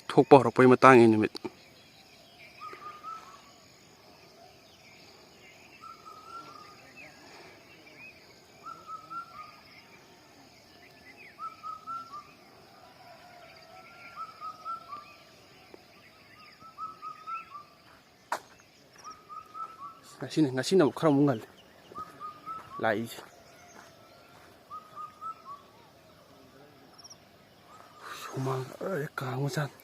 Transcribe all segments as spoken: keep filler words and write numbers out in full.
ꯊꯣꯛꯄ ꯍꯧꯔꯛꯄꯒꯤ ꯃꯇꯥꯡꯒꯤ ꯅꯨꯃꯤꯠ꯫ ꯉꯁꯤꯅ, ꯉꯁꯤꯅ ꯑꯃꯨꯛ ꯈꯔ ꯑꯃꯨꯛ ꯉꯜꯂꯤ ꯂꯥꯛꯏꯁꯦ꯫ ꯁꯨꯃꯥꯡ ꯑꯔꯣꯏ ꯀꯥꯡꯕꯖꯥꯠꯅꯤ꯫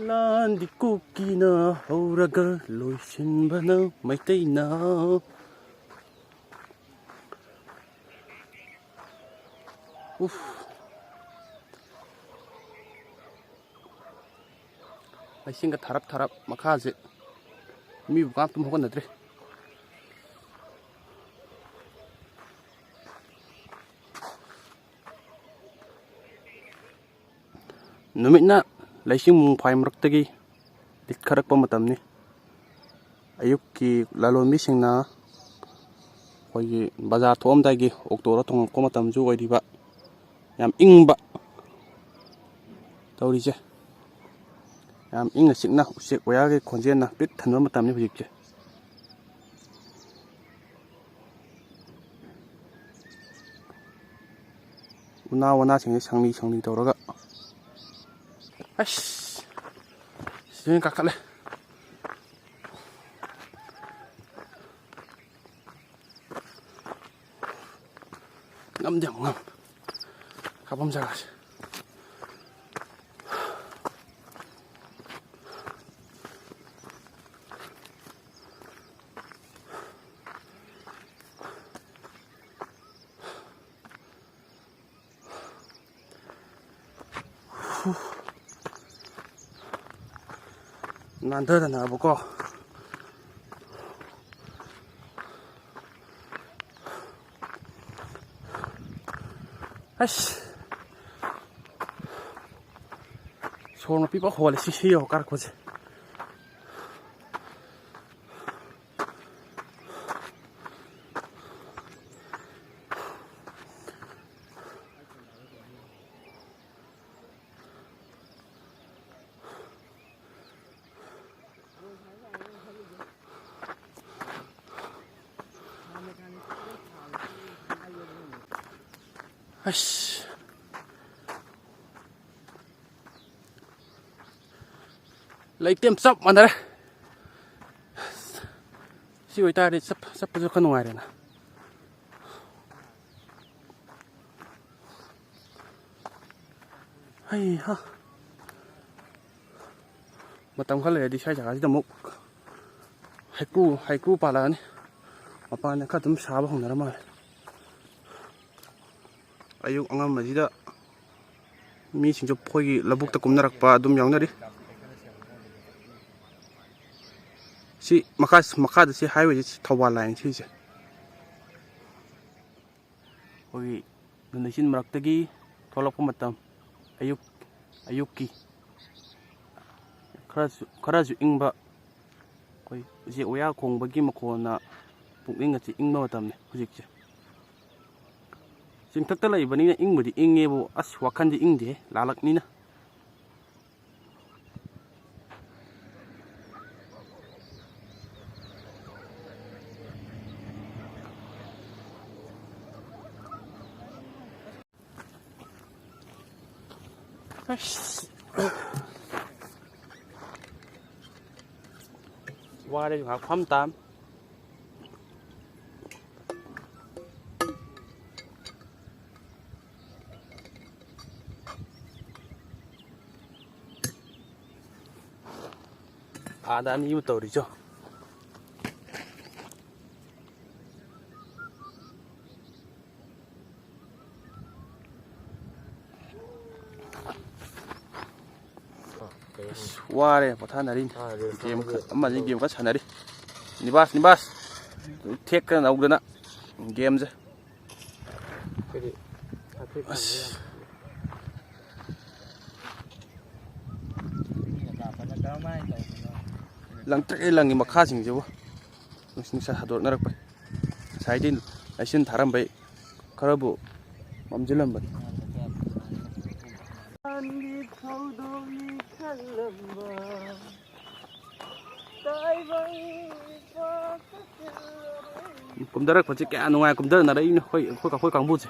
ꯂꯥꯟꯗꯤ ꯀꯨꯀꯤꯅ ꯍꯧꯔꯒ ꯂꯣꯏꯁꯤꯟꯕꯅ ꯃꯩꯇꯩꯅ꯫ ꯎꯐ꯫ ꯂꯩꯆꯤꯟꯒ ꯊꯥꯔꯞ ꯊꯥꯔꯞ ꯃꯈꯥꯁꯦ, ꯃꯤꯕꯨ ꯀꯅꯥꯝꯇ ꯍꯧꯒꯠꯅꯗ꯭ꯔꯦ꯫ ꯅꯨꯃꯤꯠꯅ ꯂꯩꯆꯤꯟ ꯃꯣꯡꯐꯥꯏ ꯃꯔꯛꯇꯒꯤ ꯂꯤꯠꯈꯠꯂꯛꯄ ꯃꯇꯝꯅꯤ꯫ ꯑꯌꯨꯛꯀꯤ ꯂꯂꯣꯟꯕꯤꯁꯤꯡꯅ ꯑꯩꯈꯣꯏꯒꯤ ꯕꯖꯥꯔ ꯊꯣꯛꯑꯝꯗꯥꯏꯒꯤ ꯑꯣꯛꯇꯣꯗ ꯇꯣꯡꯉꯛꯄ ꯃꯇꯝꯁꯨ ꯑꯣꯏꯔꯤꯕ꯫ ꯌꯥꯝ ꯏꯪꯕ ꯇꯧꯔꯤꯁꯦ꯫ ꯌꯥꯝ ꯏꯪꯅ ꯆꯤꯛꯅ ꯎꯆꯦꯛ ꯋꯥꯌꯥꯒꯤ ꯈꯣꯟꯖꯦꯜꯅ ꯄꯤꯛ ꯊꯟꯕ ꯃꯇꯝꯅꯤ ꯍꯧꯖꯤꯛꯁꯦ꯫ ꯎꯅꯥ ꯋꯥꯅꯥꯁꯤꯡꯁꯦ ꯁꯪꯂꯤ ꯁꯪꯂꯤ ꯇꯧꯔꯒ꯫ ꯑꯁ! ꯁꯤꯗ ꯑꯣꯏꯅ ꯀꯥꯈꯠꯂꯦ꯫ ꯉꯝꯗꯦ ꯑꯃꯨꯛ ꯉꯝ꯫ ꯀꯥꯐꯝ ꯖꯒꯥꯁꯦ꯫ ꯅꯥꯟꯊꯗꯅꯕꯀꯣ꯫ ꯑꯁ, ꯁꯣꯔ ꯃꯄꯤ ꯄꯥꯛ ꯍꯣꯜꯂꯦ ꯁꯤ, ꯁꯤ ꯌꯧ ꯀꯥꯔꯛꯄꯁꯦ꯫ ꯑꯁ, ꯂꯩꯇꯦꯝ ꯆꯞ ꯃꯥꯟꯅꯔꯦ꯫ ꯁꯤ ꯑꯣꯏꯇꯥꯔꯗꯤ ꯆꯠ-, ꯆꯠꯄꯁꯨ ꯈꯔ ꯅꯨꯡꯉꯥꯏꯔꯦꯅ꯫ ꯍꯩ ꯍꯥ꯫ ꯃꯇꯝ ꯈꯔ ꯂꯩꯔꯗꯤ ꯁ꯭ꯋꯥꯏ ꯖꯒꯥꯁꯤꯗ ꯑꯃꯨꯛ ꯍꯩꯀ꯭ꯔꯨ, ꯍꯩꯀ꯭ꯔꯨ ꯄꯥꯜꯂꯛꯑꯅꯤ꯫ ꯃꯄꯥꯟꯗ ꯈꯔ ꯑꯗꯨꯝ ꯁꯥꯕ ꯍꯧꯅꯔ ꯃꯥꯜꯂꯦ꯫ ꯑꯌꯨꯛ ꯑꯉꯟꯕꯁꯤꯗ ꯃꯤꯁꯤꯡꯁꯨ ꯑꯩꯈꯣꯏꯒꯤ ꯂꯧꯕꯨꯛꯇ ꯀꯨꯝꯅꯔꯛꯄ ꯑꯗꯨꯝ ꯌꯥꯎꯅꯔꯤ꯫ ꯁꯤ ꯃꯈꯥ, ꯃꯈꯥꯗ ꯁꯤ highway ꯁꯤ ꯊꯧꯕꯥꯜ line ꯁꯤꯁꯦ꯫ ꯑꯩꯈꯣꯏꯒꯤ ꯂꯩꯆꯤꯟ ꯃꯔꯛꯇꯒꯤ ꯊꯣꯛꯂꯛꯄ ꯃꯇꯝ, ꯑꯌꯨꯛ, ꯑꯌꯨꯛꯀꯤ ꯈꯔꯁꯨ, ꯈꯔꯁꯨ ꯏꯪꯕ, ꯑꯩꯈꯣꯏ ꯎꯆꯦꯛ ꯋꯥꯌꯥ ꯈꯣꯡꯕꯒꯤ ꯃꯈꯣꯟꯅ ꯄꯨꯛꯅꯤꯡ ꯑꯁꯤ ꯏꯪꯕ ꯃꯇꯝꯅꯤ ꯍꯧꯖꯤꯛꯁꯦ꯫ ꯆꯤꯡꯊꯛꯇ ꯂꯩꯕꯅꯤꯅ ꯏꯪꯕꯨꯗꯤ ꯏꯪꯉꯦꯕꯨ, ꯑꯁ, ꯋꯥꯈꯜꯗꯤ ꯏꯪꯗꯦꯍꯦ, ꯂꯥꯜꯂꯛꯅꯤꯅ꯫ ꯑꯁ꯫ ꯋꯥꯔꯦ, ꯉꯥꯏꯍꯥꯛ ꯐꯝ ꯇꯥꯝ꯫ ꯑꯥꯗ ꯑꯅꯤ ꯑꯃ ꯇꯧꯔꯤꯁꯨ꯫ ꯑꯁ, ꯋꯥꯔꯦ, ꯄꯣꯊꯥꯅꯔꯤꯅꯤ꯫ ꯑꯥ, ꯔꯤꯜꯁ ꯒꯦꯝ ꯅꯝꯕꯒꯤ ꯈꯔ, ꯑꯃꯅꯤ ꯒꯦꯝ ꯈꯔ ꯁꯥꯟꯅꯔꯤ꯫ ꯅꯤꯕꯥꯁ, ꯅꯤꯕꯥꯁ, ꯊꯦꯛꯇꯅ ꯅꯧꯗꯅ ꯒꯦꯝꯁꯦ꯫ ꯑꯩꯈꯣꯏꯗꯤ ꯑꯁ꯫ ꯂꯪꯇ꯭ꯔꯤꯛ ꯂꯪꯉꯤ ꯃꯈꯥꯁꯤꯡꯁꯤꯕꯨ꯫ ꯅꯨꯡꯁꯤꯠ ꯅꯨꯡꯁꯥ ꯁꯥꯗꯣꯔꯛꯅꯔꯛꯄꯩ꯫ ꯉꯁꯥꯏꯗꯤ ꯂꯩꯆꯤꯟ ꯊꯥꯔꯝꯕꯩ ꯈꯔꯕꯨ ꯃꯝꯁꯤꯜꯂꯝꯕꯅꯤ꯫ ꯀꯨꯝꯊꯔꯛꯄꯁꯦ ꯀꯌꯥ ꯅꯨꯡꯉꯥꯏ, ꯀꯨꯝꯊꯅꯔꯛꯏꯅꯣ ꯑꯩꯈꯣꯏ, ꯑꯩꯈꯣꯏ, ꯑꯩꯈꯣꯏ ꯀꯥꯡꯕꯨꯁꯦ꯫